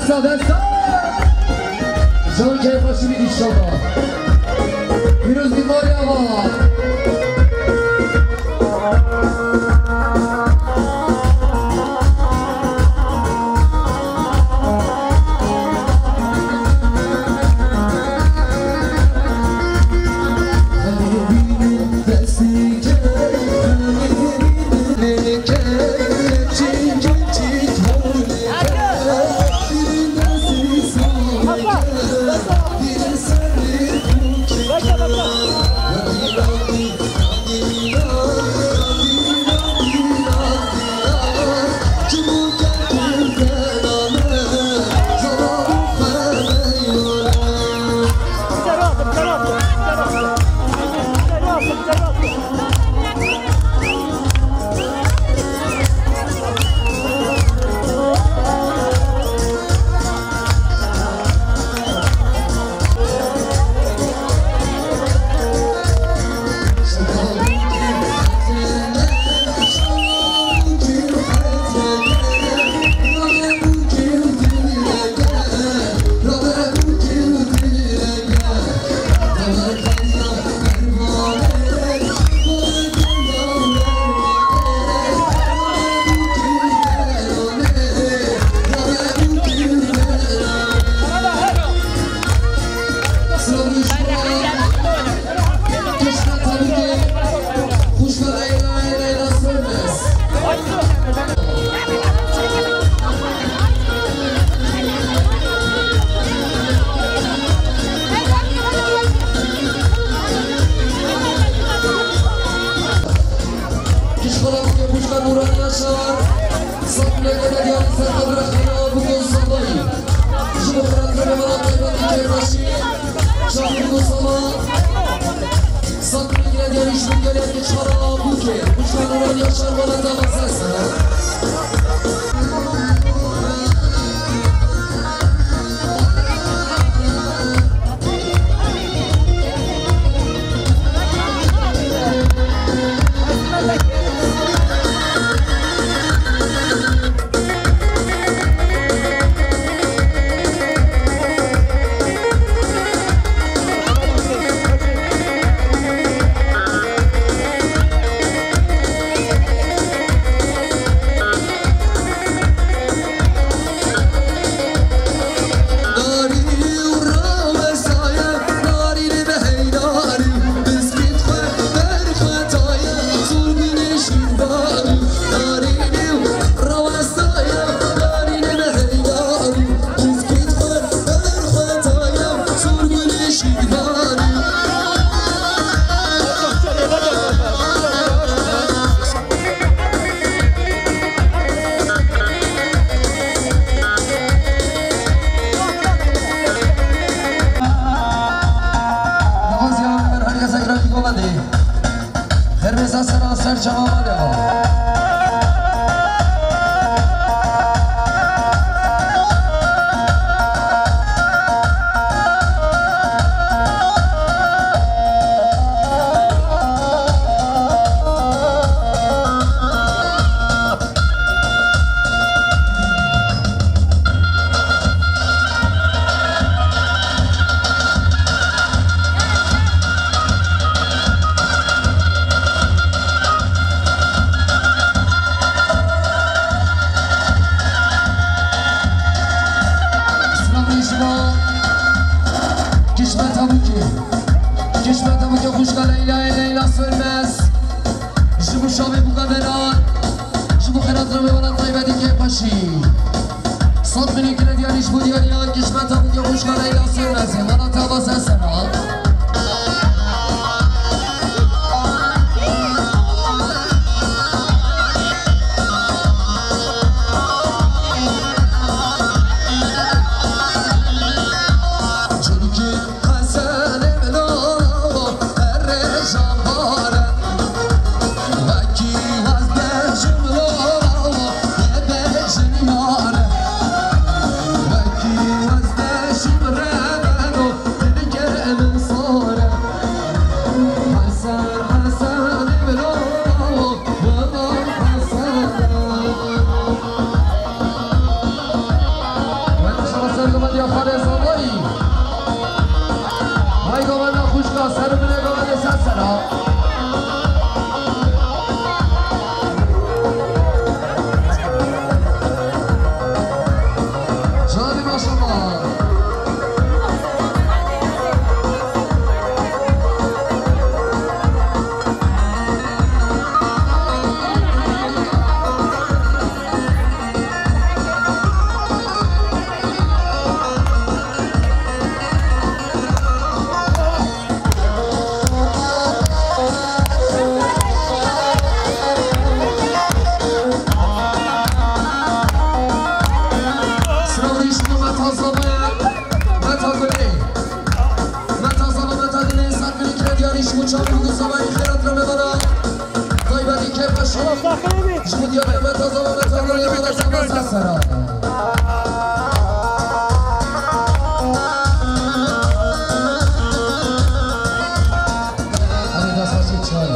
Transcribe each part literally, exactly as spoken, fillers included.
Desta, desta. Can keyfa şibî inşallah. Pîroz bî Marya ava. Kişxala bike xwişka Nûran Yaşar, sed milê gele diyarî ser qedra xera bûke Sabahî. Ji bo xeratira mehmana taybetî keyfxweşî, şahî bû Sabah. Sed milê gele diyarî ji bo gelê kişxala bûke xwişka Nûran Yaşar, welata xwe ser sera. Navazya, her kese girek komedi. Xêrbêza sera ser çava male. Slavê ji bo Kişmeta Bûkê. Kişmeta Bûkê xwişka Leyla'yê, Leyla Sönmez. Ji bo şavê bûka Berat. Ji bo xeratira mehmana taybetî keyfxweşî. Sed milê gele diyarî ji bo diyariya Kişmeta Bûkê xwişka Leyla Sönmezê. Welata xwe ser sera. Ji bo diyariya me taze ve me taze ve me taze ve sera. Hadi destbaşî çay.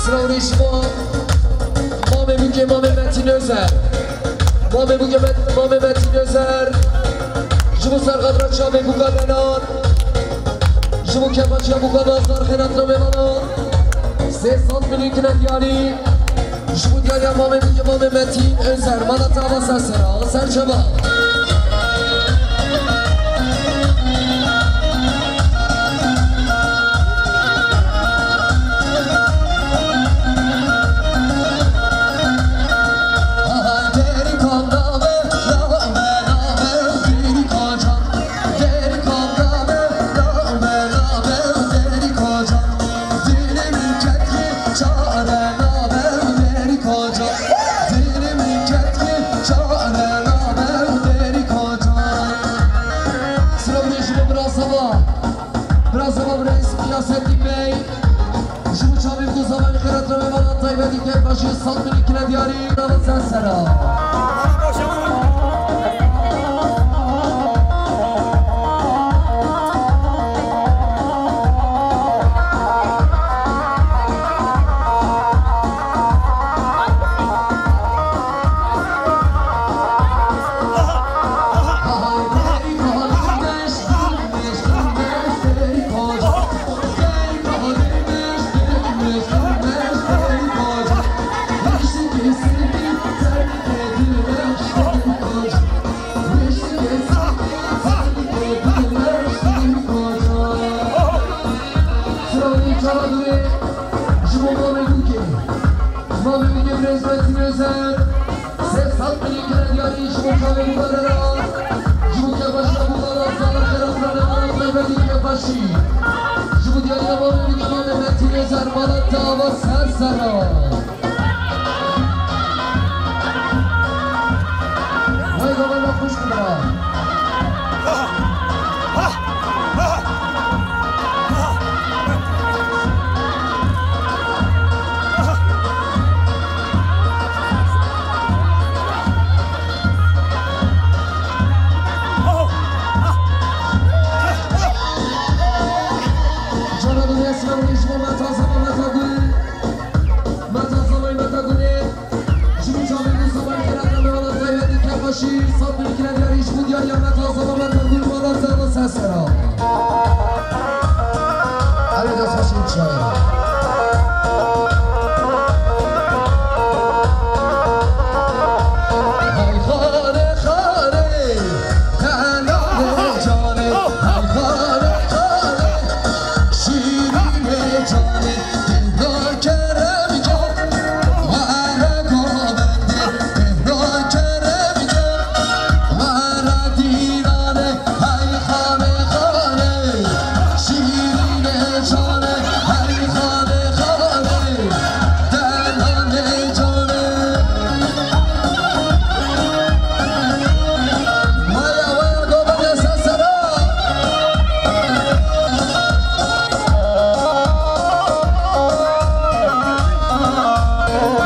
Silav rê ji bo mamê bûkê, mamê Metîn Özer. Mamê bûkê Met-, mamê Metîn Özer. Ji bo serxatra çavê bûka denan. Ji bo kefaçiya bûka Nazar xêrat re mêvana. Sê sed milyon kine diyarî. Ji bo diyariya mamê bûkê mamê Metîn Özer. Mala te ava ser sera, ser çava. Silav rê ji bo bira Sava. Bira Sava, birêz Qiyasêddîn Bey. Ji bo çavê ku zamanî xêrat re mêvana taybetî kêfxweşî sed milyon kine diyarî. Nava ser sera. Ji bo mamê bûkê. Mamê bûkê birêz Metîn Özer. Sê sed milyon kine diyarî ji bo çavê bûka denan. Ji bo kefaçiya bûka Nazar xêrat re mêvana taybetî kêfxweşî. Ji bo diyariya mamê bûkê mamê Metîn Özer, mala te ava ser sera. Vay gava me xweş bira. Cana dû resmen rîşma me taze me taze. Meta Zavay, Meta Gulê, ji bo çavên wî Zavay xêrat re mêvana taybetî kêfxweşî, sed milyon kine diyarî ji bo diyariya Meta Zava, Meta Gul, mala te ava ser sera. Erê destxweşî çaye. Hey xalê, xalê, xelalê canê, hey xalê, xalê, şîrînê canê.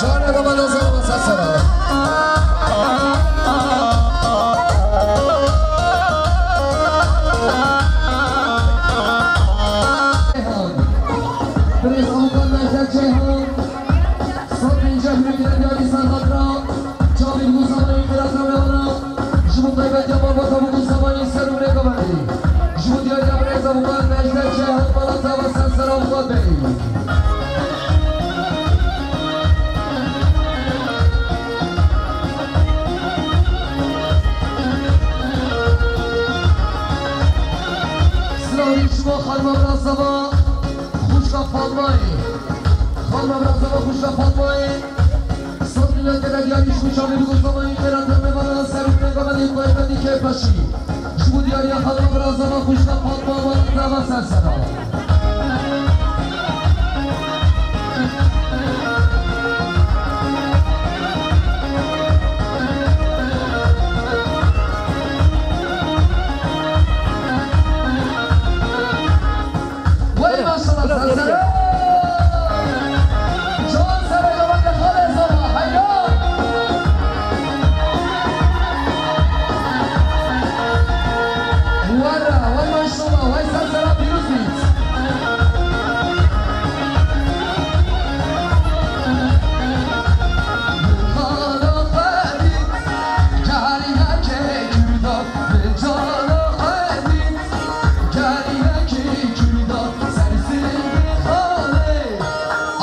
Canê baba Nazar ava ser sera. Birêz Avukat Necdet Ceyhan. Sed pêncî milyon kine diyarî ser xatira çavên Musa Beyî xêrat re mêvana. Ji bo taybetiya malbata bû Musa Beyî ser û rêka me dî. Ji bo diyariya birêz Avukat Necdet Ceyhan, mala te ava ser sera Avukat Bey. Silav rê ji bo xanima bira Zava, xwişka Fatmayê. Xanima bira Zava, xwişka Fatmayê. Sed milyon kine diyarî ji bo çavên Musa Beyî xêrat re mêvana ser û rêka me dî, taybetî kêfxweşî. Ji Bu diyariya xanima bira zama xuşka Fatma Aman dava ser sera. Wey maşallah, ser sera. Can sere gavende xalê zama, heyran. Were, wey maşallah, wey ser sera pîroz bît. Xala xwe dît, carî yekê Kurda, bi cana xwe dît. Cariyekî Kurda ser singê xalê,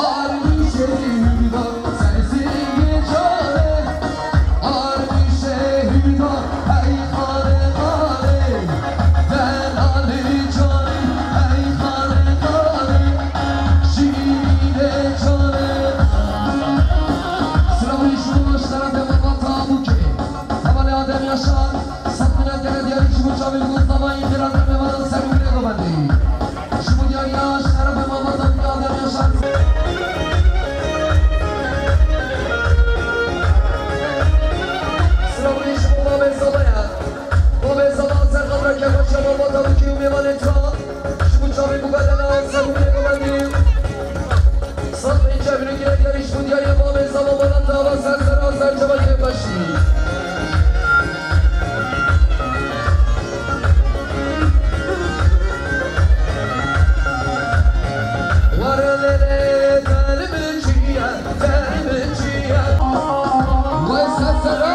armîşê Hurda ser singê canê, armîşê Hurda hey xalê xalê, delalê canê hey xalê xalê, şîrînê canê. Silavî ji bo şerefê malbata Bûkê, hevalê Adem Yaşar. Sed minet gere diyarî ji bo çavên ku zavayî xêran re mêvanan ser û binê govendî. Ji bo diyariya şerefê malbata Bûkê Adem Yaşar. Silavî ji bo babê Zava ye. Babê Zava ser xatirê kêfa malbata Bûkê û mêvanê tra. Ji bo çavên ku bedena ser û binê govendî. Sed pêncî bin û girek yarî ji bo diyariya babê Zava Baran dava ser sera ser çavakê beşî. Were lê lê derbiciye, derbiciye. Wey ser sera.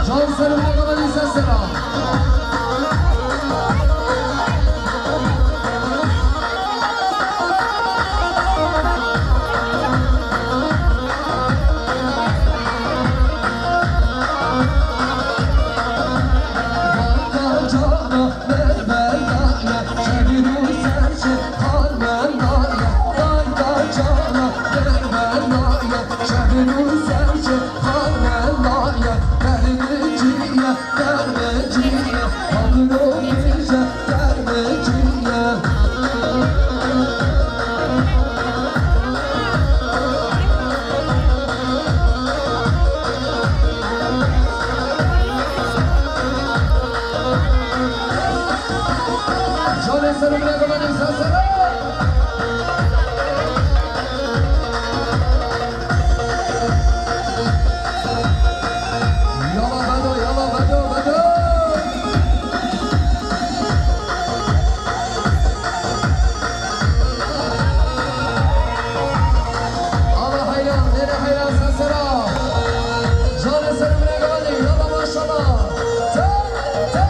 Can ser û bala, ser sera. Canê ser û binê gumanê ser sera. Yala Bedo, yala Bedo, Bedo. Ala heyran, nêre heyran, ser sera. Canê ser û binê gumanê, yala maşallah. Te, te.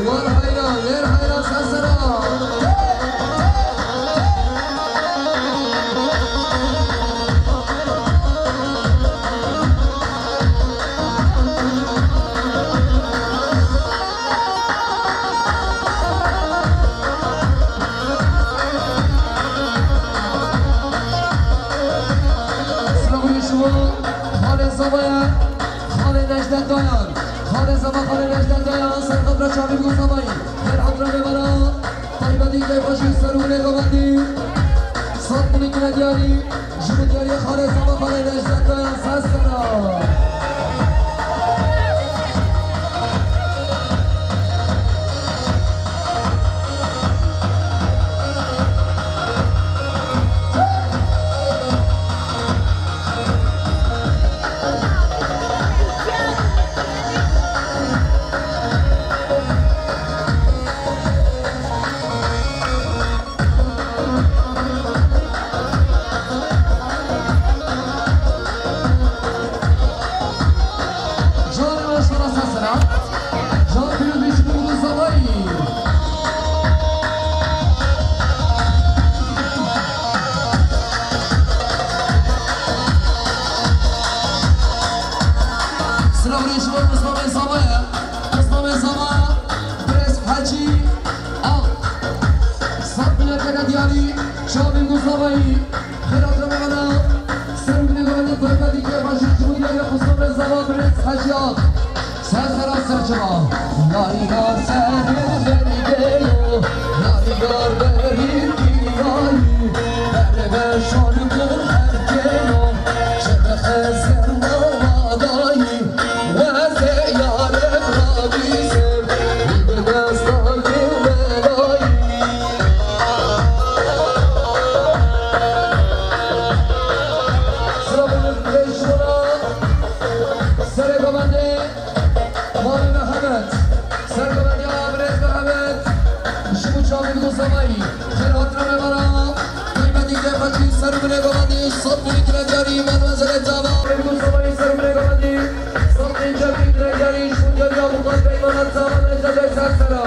Wer heyran, nêr heyran, ser sera. Silavî ji bo xalê Zavaya, xalê Necdet Dayan. Xalê Zava, xalê Necdet Dayan, ser xatira çavên ku Zavayî. Her xatira mêvana taybetî keyfa jî ser û binê govendî. Sed bin û girek yarî. Ji bo diyariya xalê Zava, xalê Necdet Dayan, ser sera. Diyarî, çavên Mustafayî, xêra xemegana, ser û binê govendê Tayfedî Kêbaşî, Cumhuriyet Mustafa Zava Birêz Heciyat, ser sera serçiva. Yarî yar serê berî gelo, yarî yar berî diyarî, berê be şarî kul her kelo, çi be xezenda vadayî. Serê govendê Mavê Mehmet, sergovendiya birêz Mehmet, ji bo çavên Mustafayî, xêr hatina me vara. Qîmetî kêfeçî ser û binê govendî, sed milî kirendiyarî, mademoiselle Zava. Mustafayî ser û binê govendî, sed milî kirendiyarî, ji bo diyariya Muqat Beymanet Zava, Necdet Bey ser sera.